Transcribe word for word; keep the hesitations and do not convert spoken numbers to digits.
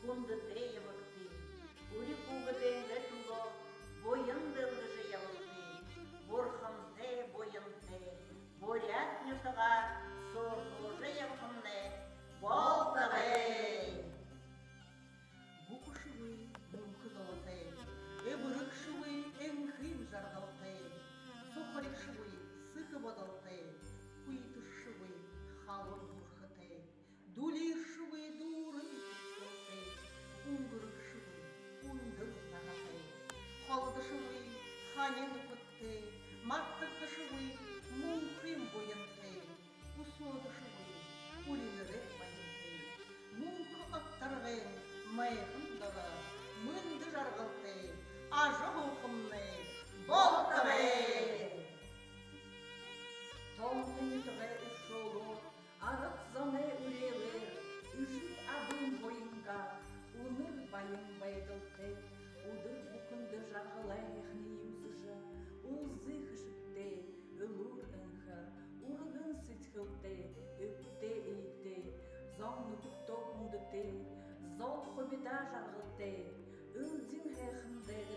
Хүндэтэй ябагты. Үри хүүгэдэйнгээ түлөө буян дэлгэжэ ябагты. Бурхантай, буянтай буряад нютагаа суурхуулжа ябахамнай болтогой. Бүхэшэгүй мүнхэ золтой, эбэрэгшэгүй энхын жаргалтай, сухаришагүй сэхэ бодолтой, хүйтэршэгүй халуун зүрхэтэй, дүлиршэгүй дүүрэн сэдьхэлтэй, үнгэрэгшэгүй үндэр наһатай, холодошогүй хани нүхэдтэй, мартагдашагүй мүнхын буянтай, үсөөдэшэгүй үринэрэй баянтай, мүнхэ огторгойн майхан доро мэндэ жаргалтай ажаһуухамнай болтогой. Тоонто нютагай үршөөлөөр, арад зоной үреэлээр, эжы абын буянгаар үнэр баян байдалтай, үдэр бүхэндэ жаргалай һайханиие үзэжэ, үлзы хэшэгтэй, элүүр энхэ, үргэн сэдьхэлтэй, эбтэй эетэй, зон нүхэдтөө хүндэтэй, зол хубидаа жаргалтай, элдин һайхан дайда